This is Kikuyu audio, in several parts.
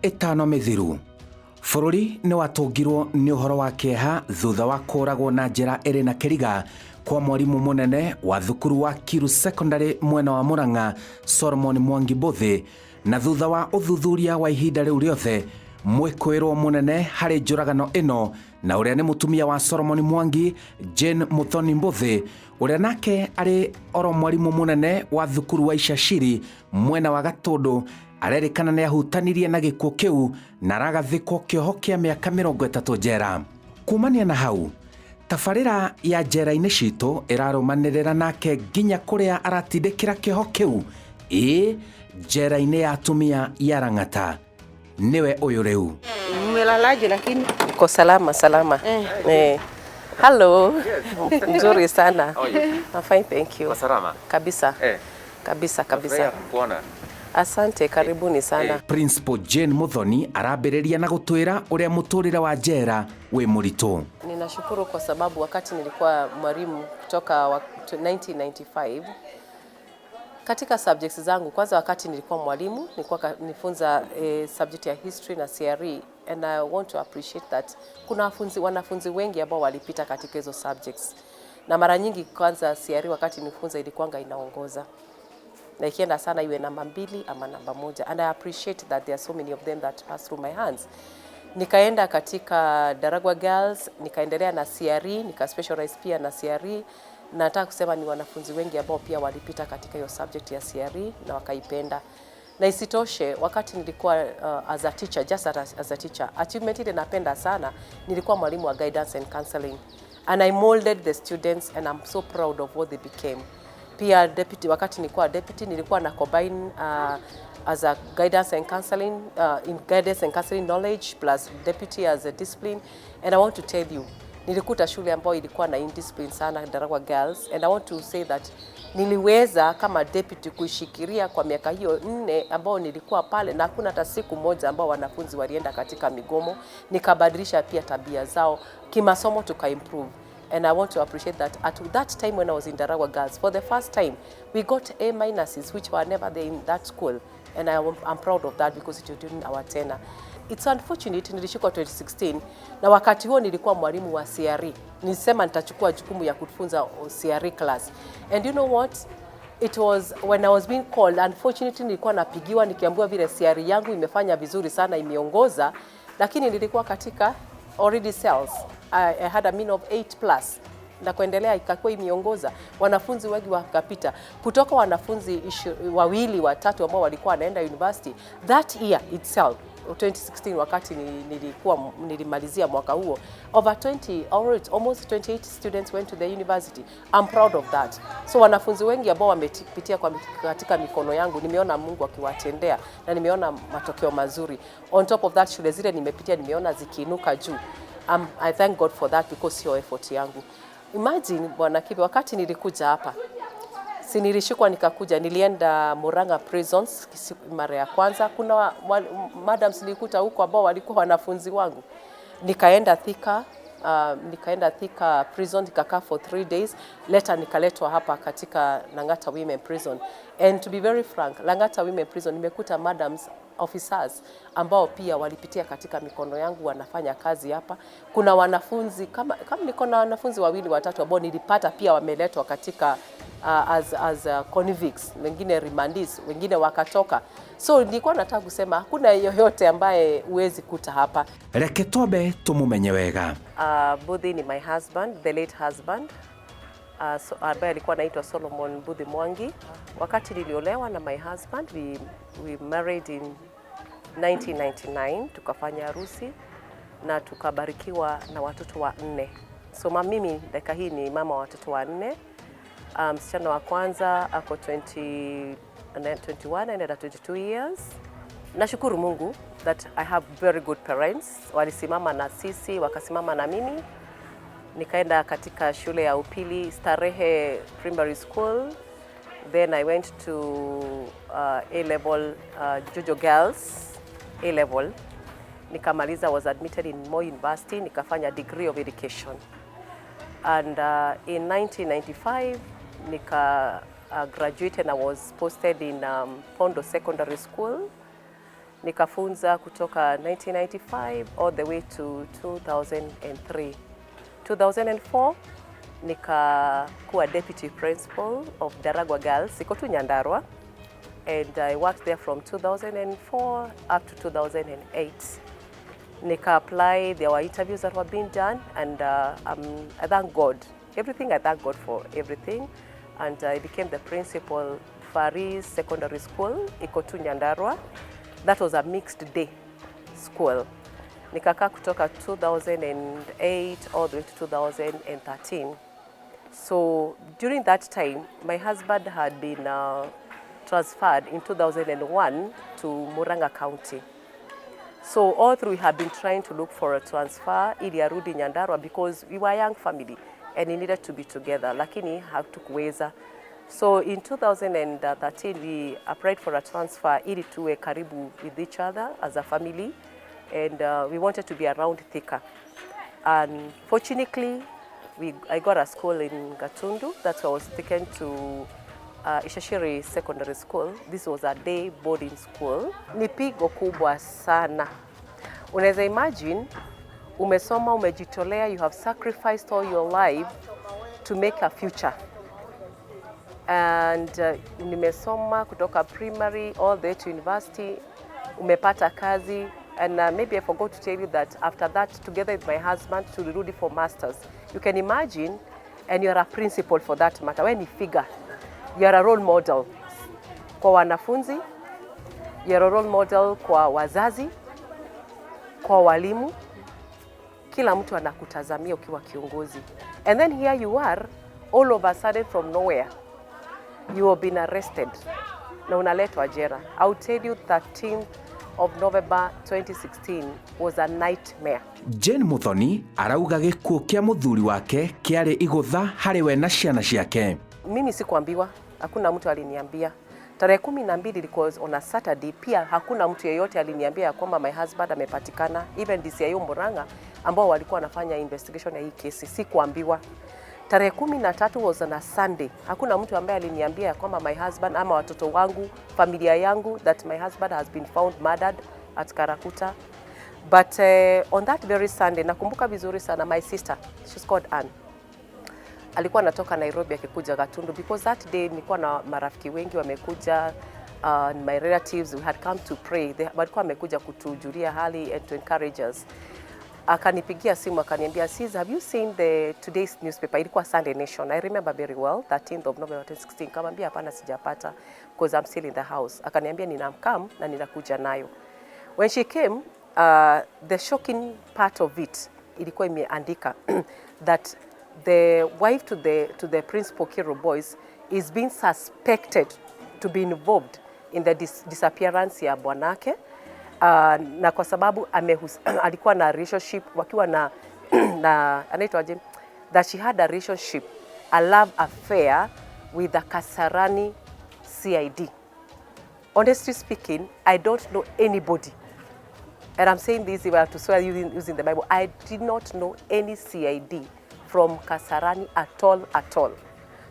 Ĩtano mĩthiru, bũrũri nĩ watũngirwo nĩ ũhoro wa kĩeha thutha wa kũragwo na njĩra ĩrĩ na kĩriga kwa mwarimũ mũnene wa thukuru wa Kiru Secondary mwena wa Murang'a, Solomon Mwangi Mbuthi, na thutha wa ũthuthuria wa ihinda rĩu rĩothe, mwĩkũĩrwo mũnene harĩ njũragano ĩno na ũrĩa nĩ mũtumia wa Solomon Mwangi, Jane Muthoni Mbuthi, ũrĩa nake arĩ oro mwarimũ mũnene wa thukuru wa Icaciri mwena wa Gatũndũ, arerĩkana nĩ ahutanirie na gĩkuũ kĩu na aragathĩkwo kĩoho kĩa mĩaka 30 njera. Kumania na hau, tabarĩra ya njera-inĩ citũ ĩrarũmanĩrĩra nake nginya kũrĩa aratindĩkĩra kĩoho kĩu, ĩĩ njera-inĩ ya atumia ya Lang'ata. Nĩwe ũyũ rĩu. Mmelalaje lakini? Uko salama salama. Eh. Hello. Nzuri sana. I'm fine, thank you. Salama. Kabisa. Eh. Kabisa kabisa. Kuona. Asante, karibuni sana. Principal Jane Muthoni arambĩrĩria na gũtwĩra ũrĩa mũtũrĩre wa njera wĩ mũritũ. Ninashukuru kwa sababu wakati nilikuwa mwalimu kutoka 1995 katika subjects zangu, kwanza wakati nilikuwa mwalimu nilikuwa nifunza subject ya history na CRE, and I want to appreciate that kuna wanafunzi wengi ambao walipita katika hizo subjects, na mara nyingi kwanza CRE wakati nifunza ilikuwanga inaongoza na ikienda sana iwe namba 2 ama namba 1, and I appreciate that there are so many of them that pass through my hands. Nikaenda katika Ndaragwa Girls, nikaendelea na CRE, nika specialize pia na CRE. Nataka kusema ni wanafunzi wengi ambao pia walipita katika hiyo subject ya CRE na wakaipenda. Na isitoshe wakati nilikuwa as a teacher, just as a teacher, achievement ile napenda sana, nilikuwa mwalimu wa guidance and counseling, and I molded the students and I'm so proud of what they became. Pia deputy, wakati nilikuwa deputy nilikuwa na combine as a guidance and counseling, in guidance and counseling knowledge plus deputy as a discipline. And I want to tell you, nilikuta shule ambayo ilikuwa na indiscipline sana, Ndaragwa Girls, and I want to say that niliweza kama deputy kuishikilia kwa miaka hiyo 4 ambao nilikuwa pale, na hakuna hata siku moja ambao wanafunzi walienda katika migomo. Nikabadilisha pia tabia zao kimasomo, tukaimprove. And I want to appreciate that at that time when I was in Ndaragwa Girls, for the first time, we got A minuses, which were never there in that school. And I'm proud of that because it was during our tenure. It's unfortunate, nilishikwa 2016, na wakati huo nilikuwa mwalimu wa CRE. Nilisema nitachukua jukumu ya kufunza CRE class. And you know what? It was when I was being called, unfortunately nilikuwa napigiwa nikiambiwa vile CRE yangu imefanya vizuri sana, imeongoza, lakini nilikuwa katika already cells. I had a mean of 8 plus na kuendelea, ikakuwa imeongoza. Wanafunzi wengi wakapita kutoka wanafunzi 2 3 ambao walikuwa wanaenda university that year itself 2016, wakati nilimalizia mwaka huo, over 20 or almost 28 students went to the university. I'm proud of that. So wanafunzi wengi ambao wamepitia katika mikono yangu, nimeona Mungu akiwatendea na nimeona matokeo mazuri. On top of that, shule zile nimepitia nimeona zikiinuka juu. I thank God for that because sio effort yangu. Imagine Bwana Kibe, wakati nilikuja hapa, si nilishikwa nikakuja, nilienda Murang'a Prisons mara ya kwanza. Kuna madams nilikuta huko ambao walikuwa wanafunzi wangu. Nikaenda Thika Prison, nikakaa for 3 days. Later nikaletwa hapa katika Lang'ata Women Prison. And to be very frank, Lang'ata Women Prison nimekuta madams officers ambao pia walipitia katika mikono yangu, wanafanya kazi hapa. Kuna wanafunzi kama niko na wanafunzi 2 3 ambao nilipata pia wameletwa katika as convicts, wengine remandees, wengine wakatoka. So nilikuwa nataka kusema hakuna yoyote ambaye huwezi kuta hapa. Reke twambe tumumenye wega. Mbuthi ni my husband, the late husband. So, ambaye alikuwa anaitwa Solomon Mbuthi Mwangi. Wakati niliolewa na my husband, we married in 1999, tukafanya harusi na tukabarikiwa na watoto 4. So mimi dakika hii ni mama wa watoto 4. Msichana wa kwanza ako 21 and 22 years. Nashukuru Mungu that I have very good parents. Walisimama na sisi, wakasimama na mimi. Nikaenda katika shule ya upili Starehe Primary School. Then I went to A level, Juja Girls A level. Nikamaliza, was admitted in Moi University, nikafanya degree of education. And in 1995 nika graduated and I was posted in Pondo Secondary School. Nikafunza kutoka 1995 all the way to 2003. 2004 nikakuwa deputy principal of Daragwa Girls, iko tu Nyandarua, and I worked there from 2004 up to 2008. Nika apply, there were interviews that were being done, and I thank God. Everything, I thank God for everything. And I became the principal Faris Secondary School, iko tu Nyandarua. That was a mixed day school. Nikakaa kutoka 2008 all the way to 2013. So during that time, my husband had been transferred in 2001 to Murang'a County. So all through we had been trying to look for a transfer ili arudi Nyandarua because we were a young family and we needed to be together, lakini hatukuweza. So in 2013 we applied for a transfer ili tuwe karibu with each other as a family, and we wanted to be around Thika. Unfortunately, I got a school in Gatundu. That's why I was taken to Ishashiri Secondary School. This was a day boarding school. Ni pigo kubwa sana. Unaweza imagine umesoma, umejitolea, you have sacrificed all your life to make a future. And nimesoma kutoka primary all the way to university, umepata kazi, and maybe I forgot to tell you that after that, together with my husband, tulirudi for masters. You can imagine, and you're a principal for that matter. When you figure, you're a role model kwa wanafunzi, you're a role model kwa wazazi, kwa walimu, kila mtu anakutazamia ukiwa kiongozi. And then here you are, all of a sudden from nowhere, you have been arrested na unaletwa jela. I'll tell you, 13th of November 2016 was a nightmare. Jane Muthoni arauga gĩkuũ kĩa mũthuri wake kĩarĩ igũtha harĩ we na ciana ciake. Mimi sikuambiwa, hakuna mtu aliniambia. Tarehe 12 ilikuwa on a Saturday, pia hakuna mtu yeyote aliniambia ya kwamba my husband amepatikana. Even DCIO Murang'a ambao walikuwa wanafanya investigation ya hii kesi, sikuambiwa. Tarehe 13 was on a Sunday. Hakuna mtu ambaye aliniambia ya kwamba my husband ama watoto wangu, familia yangu, that my husband has been found murdered at Karakuta. But on that very Sunday, nakumbuka vizuri sana, my sister, she's called Anne, alikuwa anatoka Nairobi akikuja Gatundu because that day nilikuwa na marafiki wengi wamekuja, my relatives, we had come to pray. Walikuwa wamekuja kutujulia hali and to encourage us. Akanipigia simu akaniambia, "Sis, have you seen the today's newspaper?" Ilikuwa Sunday Nation. I remember very well, 13th of November 2016. Kamwambia, "Hapana, sijapata because I'm still in the house." Akaniambia, "Ninamkam na ninakuja nayo." When she came, the shocking part of it, ilikuwa imeandika that the wife to the principal Kiru Boys is being suspected to be involved in the disappearance ya bwanake, na kwa sababu alikuwa na relationship wakiwa na anaitwaje, that she had a relationship, a love affair with the Kasarani CID. Honestly speaking, I don't know anybody, and I'm saying this if I have to swear using the Bible, I did not know any CID from Kasarani at all, at all.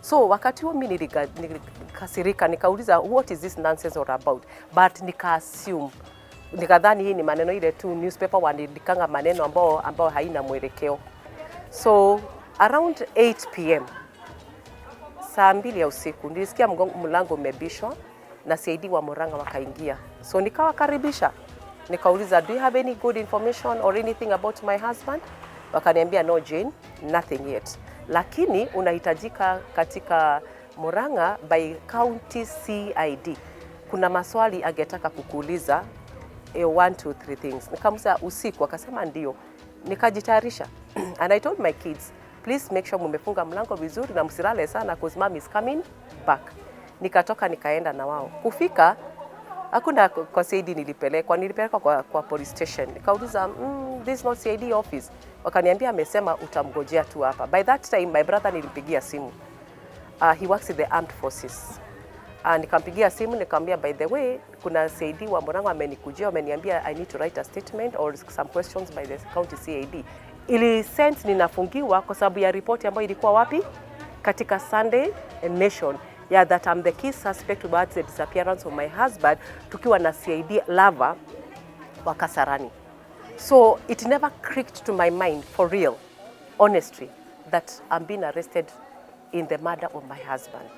So wakati huo mi nilikasirika, nikauliza, "What is this nonsense all about?" But nika assume, nikadhani hii ni maneno ile tu newspaper wanaandikanga, maneno ambao haina mwelekeo. So around 8 p.m., saa 2 ya usiku, nilisikia mlango umebishwa na CID wa Murang'a wakaingia. So nikawakaribisha, nikauliza, "Do you have any good information or anything about my husband?" Wakaniambia, "No Jane, nothing yet, lakini unahitajika katika Murang'a by County CID. Kuna maswali angetaka kukuuliza, one, two, three things." Nikamuuliza, "Usiku?" Akasema ndio. Nikajitayarisha and I told my kids, "Please make sure mumefunga mlango vizuri na msilale sana cause mom is coming back." Nikatoka nikaenda na wao. Kufika hakuna kwa CID nilipelekwa kwa police station. Nikauliza, "This is not CID office." Wakaniambia, "Amesema utamgojea tu hapa." By that time my brother nilimpigia simu. He works in the armed forces. Nikampigia simu nikamwambia, "By the way, kuna CID wa Murang'a amenikujia, wameniambia I need to write a statement or some questions by the county CID." Ili sense ninafungiwa kwa sababu ya ripoti ambayo ilikuwa wapi? Katika Sunday Nation, yeah, that I'm the key suspect towards the disappearance of my husband, tukiwa na CID lover. wa Kasarani. So it never clicked to my mind for real, honestly, that I'm being arrested in the murder of my husband.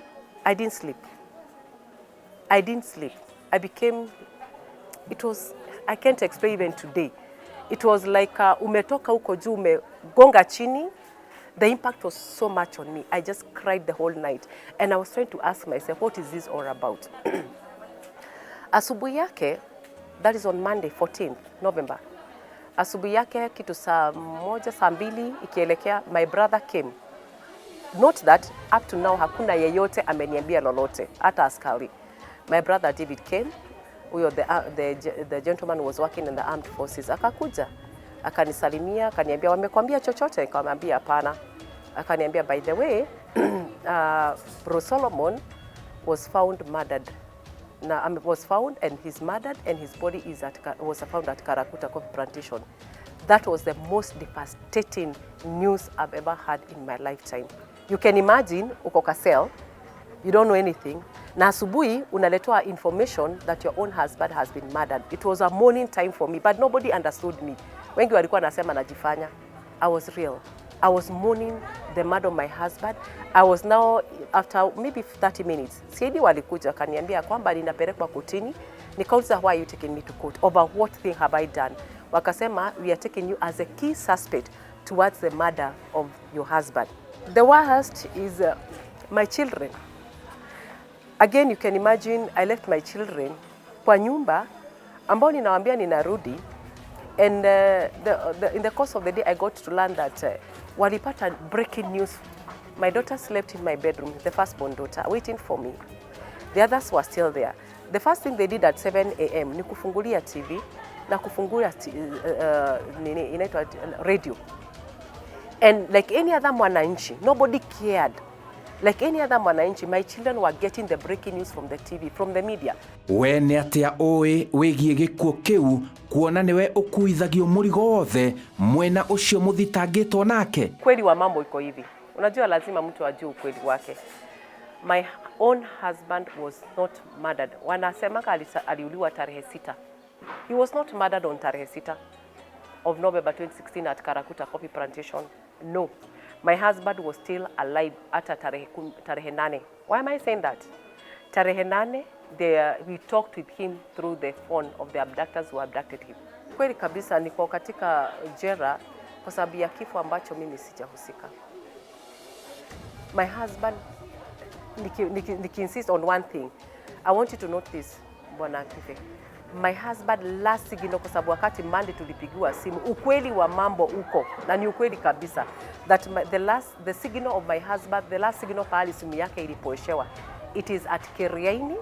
I didn't sleep. I didn't sleep. I became, it was, I can't explain even today. It was like umetoka huko juu umegonga chini. The impact was so much on me. I just cried the whole night. And I was trying to ask myself, what is this all about? Asubuhi yake, that is on Monday, 14th November. Asubuhi yake kitu saa 1, saa 2 ikielekea, my brother came. Note that up to now hakuna yeyote ameniambia lolote, hata askari. My brother David came, huyo the gentleman was working in the armed forces, akakuja akanisalimia, akaniambia wamekwambia chochote? Nikamwambia hapana. Akaniambia by the way, Bro Solomon was found murdered na was found and he's murdered and his body is at, was found at Karakuta Coffee Plantation. That was the most devastating news I've ever had in my lifetime. You can imagine uko kwa cell, you don't know anything, na asubuhi unaletewa information that your own husband has been murdered. It was a mourning time for me, but nobody understood me. Wengi walikuwa nasema najifanya. I was real. I was mourning the murder of my husband. I was now, after maybe 30 minutes, CID walikuja wakaniambia kwamba ninapelekwa kotini. Nikauliza, why are you taking me to court? Over what thing have I done? Wakasema, we are taking you as a key suspect towards the murder of your husband. The worst is my children. Again, you can imagine I left my children kwa nyumba ambao ninawaambia ninarudi and in the course of the day I got to learn that walipata breaking news. My daughter slept in my bedroom, the firstborn daughter, waiting for me. The others were still there. The first thing they did at 7 a.m. ni kufungulia TV na kufungulia nini inaitwa radio. And like any other mwananchi, nobody cared. Like any other mwananchi, my children were getting the breaking news from the TV, from the media. We nĩ atĩa ũĩ wĩgiĩ gĩkuũ kĩu kuona nĩwe ũkuithagio mũrigo wothe mwena ũcio mũthitangĩtwo nake? Ukweli wa mambo iko hivi, unajua lazima mtu ajue ukweli wake. My own husband was not murdered. Wanasemaka aliuliwa tarehe 6. He was not murdered on tarehe 6 of November 2016 at Karakuta Coffee Plantation. No. My husband was still alive hata tarehe 8. Why am I saying that? Tarehe 8, we talked with him through the phone of the abductors who abducted him. Kweli kabisa niko katika jela kwa sababu ya kifo ambacho mimi sijahusika. My husband, niki insist on one thing. I want you to note this, Bwana Kife. My husband last signal, kwa sababu wakati Monday tulipigiwa simu, ukweli wa mambo uko na ni ukweli kabisa that the signal of my husband, the last signal pahali simu yake ilipoeshewa, it is at Kiriaini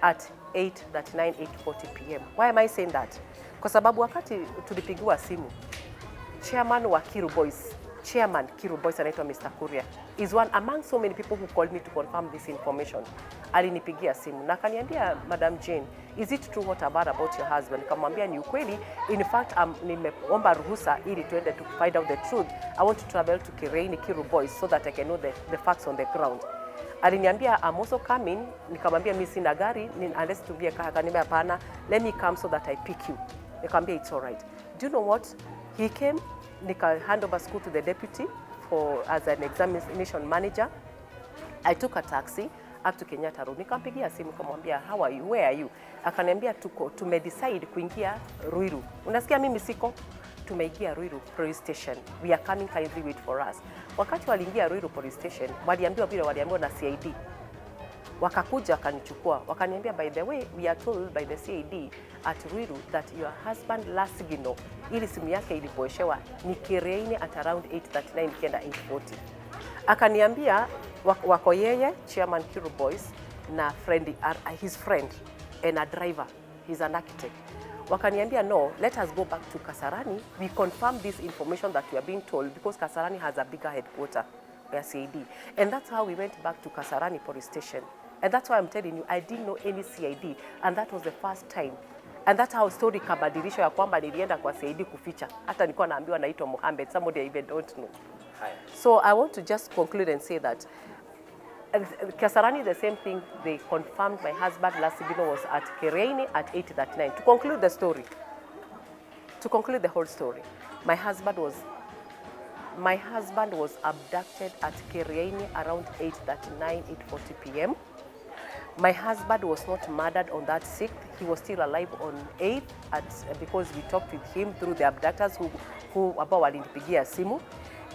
at 8:39, 8:40 p.m. Why am I saying that? Kwa sababu wakati tulipigiwa simu, chairman wa Kiru Boys, chairman Kiru Boys anaitwa Mr. Kuria, is one among so many people who called me to confirm this information. Alinipigia simu na akaniambia, "Madam Jane, is it true what about your husband?" Nikamwambia ni ukweli. In fact, nimeomba ruhusa ili tuende to find out the truth. I want to travel to Kiriaini, Kiru Boys, so that I can know the facts on the ground. Aliniambia, "I'm also coming." Nikamwambia mimi sina gari, unless tumie car. Akaniambia hapana, let me come so that I pick you. Nikamwambia it's all right. Do you know what? He came, nika hand over school to the deputy for as an examination manager. I took a taxi up to Kenyatta Road. Nikampigia simu nikamwambia, "How are you? Where are you?" Akaniambia tuko tumedecide kuingia Ruiru. Unasikia mimi siko, tumeingia Ruiru Police Station. We are coming, kindly wait for us. Wakati waliingia Ruiru Police Station, waliambiwa vile waliambiwa na CID. Wakakuja wakanichukua, wakaniambia, "By the way, we are told by the CID at Ruiru that your husband last signal, ili simu yake ilipoeshewa ni Kiriaini at around 8:39 ikienda 8:40." Akaniambia wako yeye, chairman Kiru Boys na friend, his friend and a driver, he's an architect. Wakaniambia, "No, let us go back to Kasarani. We confirm this information that we are being told because Kasarani has a bigger headquarter ya CID." And that's how we went back to Kasarani Police Station. And that's why I'm telling you, I didn't know any CID. And that was the first time. And that's how story kabadilishwa ya kwamba nilienda kwa CID kuficha. Hata nilikuwa naambiwa naitwa Mohammed, somebody I even don't know. So I want to just conclude and say that Kasarani, the same thing, they confirmed my husband last signal was at Kiriaini at 8:39. To conclude the story, To conclude the whole story, my husband was abducted at Kiriaini around 8:39, 8:40 p.m. My husband was not murdered on that 6th. He was still alive on 8th because we talked with him through the abductors who ambao walinipigia simu.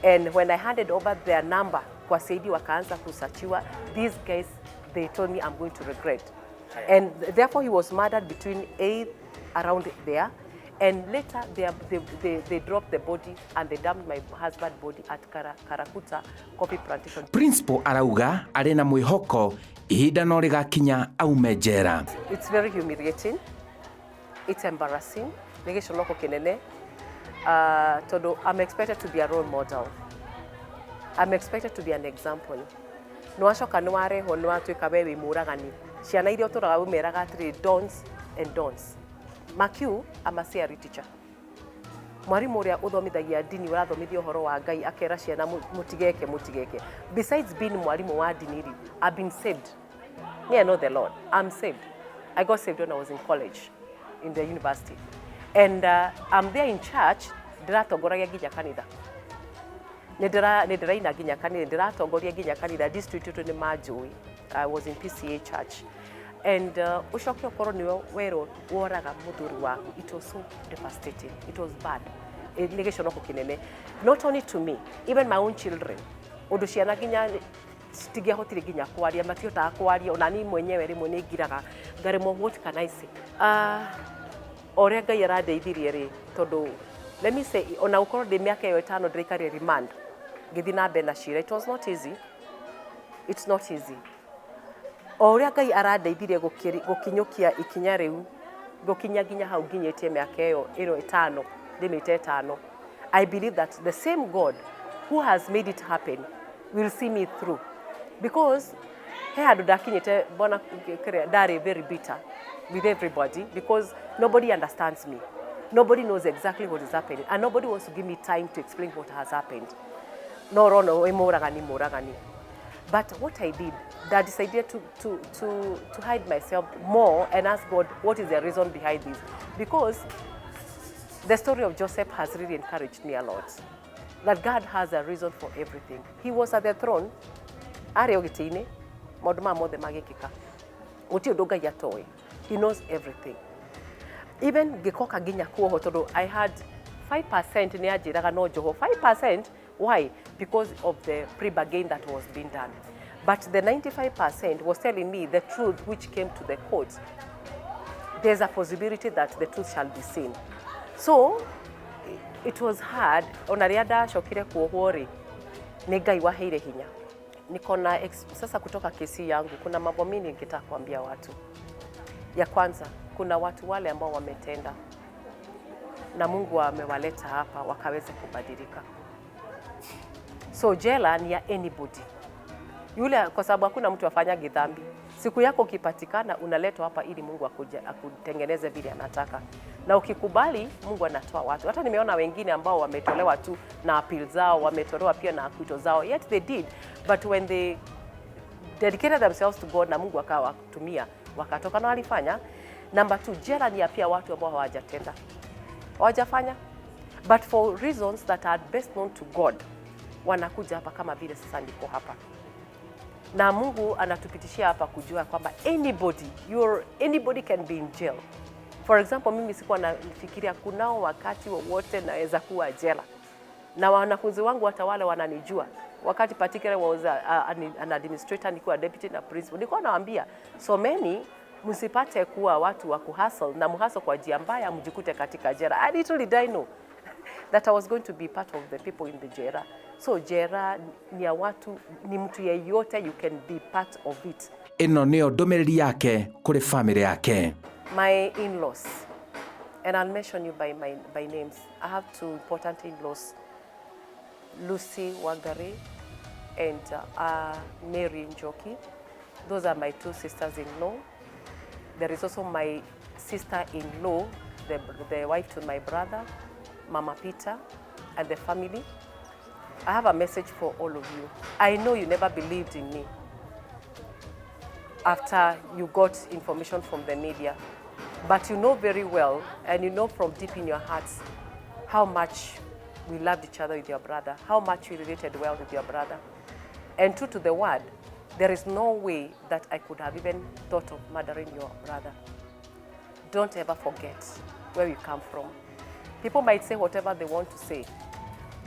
And when I handed over their number kwa CID wakaanza kusearchiwa, these guys, they told me I'm going to regret. And therefore he was murdered between 8th around there. And later they dropped the body and they dumped my husband's body at Karakuta coffee plantation. Principal arauga arĩ na mwĩhoko ihinda no rĩgakinya aume njera. It's very humiliating. It's embarrassing. Nĩ gĩconoko kĩnene. Tondũ I'm expected to be a role model. I'm expected to be an example. Nĩ wacoka nĩ warehwo nĩ watuĩka we wĩ mũragani. Ciana iria ũtũraga ũmeraga atĩrĩ don'ts and don'ts. Mark you, I'm a CRE teacher. Mwarimu ũrĩa ũthomithagia ndini ũrathomithia ũhoro wa Ngai akera ciana mũtigeke mũtigeke. Besides being mwarimu wa ndini rĩ, I've been saved. Me, I know the Lord. I'm saved. I got saved when I was in college, in the university. And I'm there in church, ndĩratongoragia nginya kanitha. Nĩ ndĩraina nginya kanitha, ndĩratongoria nginya kanitha, district itũ nĩ manjũĩ. I was in PCEA church. And ũcoke ũkorwo nĩwe werwo woraga mũthuri waku. It was so devastating. It was bad. Nĩ gĩconoko kĩnene. Not only to me, even my own children. Ũndũ ciana nginya citingĩahotire nginya kwaria, matihotaga kwaria, ona niĩ mwenyewe rĩmwe nĩ ngiraga ngaremwo, what can I say? O ũrĩa Ngai arandeithirie rĩ, tondũ let me say, ona gũkorwo ndĩ mĩaka ĩyo 5 ndĩraikarire remand ngĩthiĩ na mbere na cira, it was not easy. It's not easy. O ũrĩa Ngai arandeithirie gũkinyũkia ikinya rĩu, gũkinya nginya hau nginyĩtie mĩaka ĩyo 5, ndĩmĩte 5, I believe that the same God who has made it happen will see me through, because he handũ ndakinyĩte mbona kĩrĩa ndarĩ very bitter with everybody, because nobody understands me, nobody knows exactly what is happening, and nobody wants to give me time to explain what has happened. No ũrona wĩ mũragani mũragani. But what I did, I decided to hide myself more and ask God, what is the reason behind this? Because the story of Joseph has really encouraged me a lot. That God has a reason for everything. He was at the throne, arĩ o gĩtĩ-inĩ, maũndũ maya mothe magĩkĩka. Gũtirĩ ũndũ Ngai atoĩ. He knows everything. Even ngĩkoka nginya kuohwo tondũ I had 5% nĩ anjĩraga no njohwo 5%. Why? Because of the pre-bargain that was being done. But the 95% was telling me the truth, which came to the court. There's a possibility that the truth shall be seen. So it was hard. Ona rĩrĩa ndacokire kuohwo rĩ, nĩ Ngai waheire hinya. Niko na sasa kutoka kesi yangu kuna mambo mingi ningetaka kuambia watu. Ya kwanza, kuna watu wale ambao wametenda na Mungu amewaleta hapa wakaweza kubadilika. So jela ni ya anybody yule, kwa sababu hakuna mtu afanyagi dhambi. Siku yako ukipatikana, unaletwa hapa ili Mungu akutengeneze vile anataka, na ukikubali, Mungu anatoa watu. Hata nimeona wengine ambao wametolewa tu na appeal zao, wametolewa pia na acquittal zao, yet they did, but when they dedicated themselves to God na Mungu akawatumia wakatoka na walifanya. Number two, jela ni ya pia watu ambao hawajatenda, hawajafanya, but for reasons that are best known to God wanakuja hapa kama vile sasa niko hapa na Mungu anatupitishia hapa kujua kwamba anybody can be in jail. For example, mimi sikuwa nafikiria kunao wakati wowote naweza kuwa jela, na wanafunzi wangu hata wale wananijua wakati particular was an administrator, nikiwa deputy na principal, nilikuwa nawaambia, someni msipate kuwa watu wa kuhustle na mhustle kwa njia mbaya mjikute katika jela. I literally didn't know that I was going to be part of the people in the jela. So jela ni ya watu, ni mtu yeyote, you can be part of it. Ĩno nĩyo ndũmĩrĩri yake kũrĩ famĩlĩ yake. My in-laws, and I'll mention you by names. I have two important in-laws, Lucy Wangari and Mary Njoki. Those are my two sisters-in-law. There is also my sister-in-law, the wife to my brother, Mama Peter, and the family. I have a message for all of you. I know you never believed in me after you got information from the media. But you know very well, and you know from deep in your hearts, How much we loved each other with your brother, how much we related well with your brother. And true to the word, there is no way that I could have even thought of murdering your brother. Don't ever forget where you come from. People might say whatever they want to say,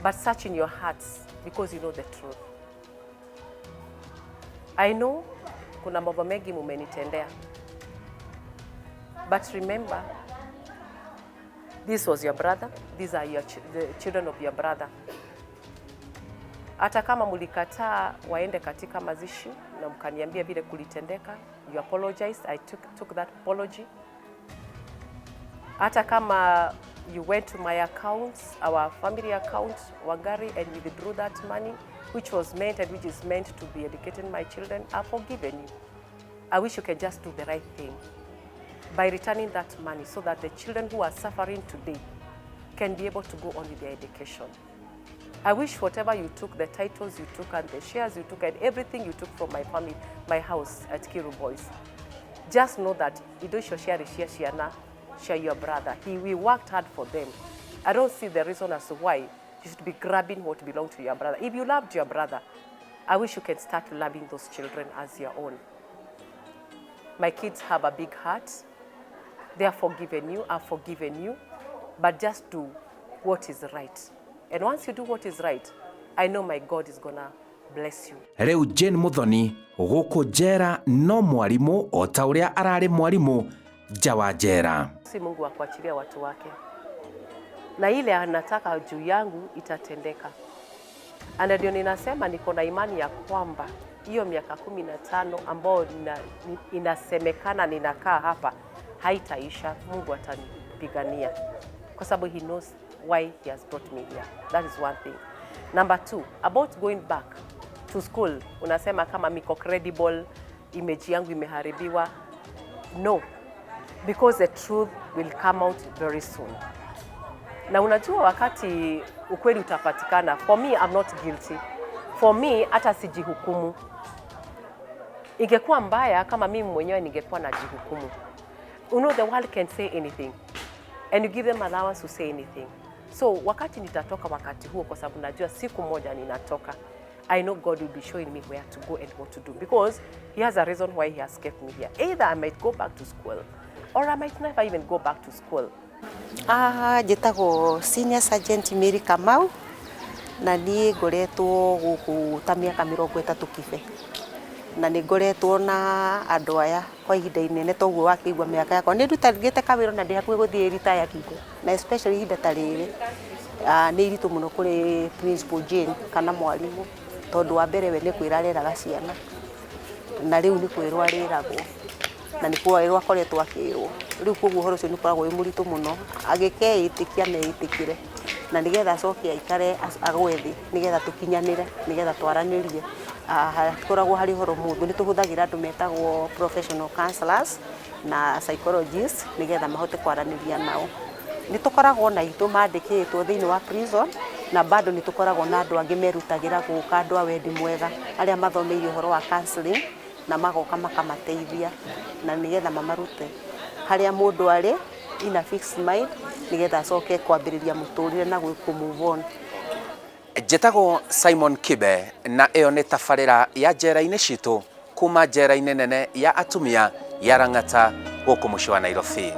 but search in your hearts because you know the truth. I know kuna mambo mengi mumenitendea, but remember, this was your brother, these are the children of your brother. Hata kama mulikataa waende katika mazishi na mkaniambia vile kulitendeka, you apologized, I took that apology. Hata kama you went to my accounts, our family account, Wangari, and you withdrew that money, which was meant and which is meant to be educating my children, I've forgiven you. I wish you can just do the right thing by returning that money so that the children who are suffering today can be able to go on with their education. I wish whatever you took, the titles you took and the shares you took and everything you took from my family, my house at Kiru Boys, just know that indo icio ciarĩ cia ciana cia your brother. We worked hard for them. I don't see the reason as to why you should be grabbing what belonged to your brother. If you loved your brother, I wish you can start loving those children as your own. My kids have a big heart. They have forgiven you, I've forgiven you, but just do what is right. And once you do what is right, I know my God is going to bless you. Rĩu Jane Muthoni gũkũ njera no mwarimũ o ta ũrĩa ararĩ mwarimũ nja wa njera. Si Mungu wa kuachilia watu wake, na ile anataka juu yangu itatendeka. Na ndio ninasema niko na imani ya kwamba hiyo miaka 15 ambayo inasemekana ninakaa hapa haitaisha. Mungu atanipigania kwa sababu he knows why he has brought me here. That is one thing. Number two, about going back to school, unasema kama niko credible, image yangu imeharibiwa. No, because the truth will come out very soon. Na unajua wakati ukweli utapatikana, for me I'm not guilty. For me hata sijihukumu. Ingekuwa mbaya kama mimi mwenyewe ningekuwa najihukumu. You know the world can say anything and you give them allowance to say anything. So wakati nitatoka wakati huo, kwa sababu najua siku moja ninatoka, I know God will be showing me where to go and what to do, because he has a reason why he has kept me here. Either I might go back to school or I might never even go back to school. Njĩtagwo Senior Sergeant Mary Kamau na niĩ ngoretwo gũkũ ta mĩaka 30 Kibe, na nĩ ngoretwo na andũ aya kwa ihinda inene, toguo wakĩigua mĩaka yakwa. Nĩ ndutĩte kawĩra na ndĩ hakuhĩ gũthiĩ retire Kibe, na especially ihinda ta rĩrĩ nĩ iritũ mũno kũrĩ Principal Jane kana mwarimũ, tondũ wa mbere we nĩ kwĩra areraga ciana, na rĩu nĩ kwĩrwo arĩragwo, na nĩ kwĩrwo akoretwo akĩrwo. Rĩu koguo ũhoro ũcio nĩ ũkoragwo wĩ mũritũ mũno, agĩkeĩtĩkia meĩtĩkĩre, na nĩgetha acoke aikare agwe thĩ, nĩgetha tũkinyanĩre, nĩgetha twaranĩrie. Hakoragwo harĩ ũhoro mũhũthũ. Nĩ tũhũthagĩra andũ metagwo professional counselors na psychologists nĩgetha mahote kwaranĩria nao. Nĩ tũkoragwo na itũ mandĩkĩtwo thĩinĩ wa prison, na bado nĩ tũkoragwo na andũ angĩ merutagĩra gũka, andũ a wendi mwega arĩa mathomeire ũhoro wa counseling, na magoka makamateithia na nĩgetha mamarute harĩa mũndũ arĩ in a fixed mind, nĩgetha acoke kwambĩrĩria mũtũrĩre na kũ move on. Njĩtagwo Simon Kibe na ĩyo nĩ tabarĩra ya njera-inĩ citũ kuma njera-inĩ nene ya atumia ya Lang'ata gũkũ mũciĩ wa Nairobi.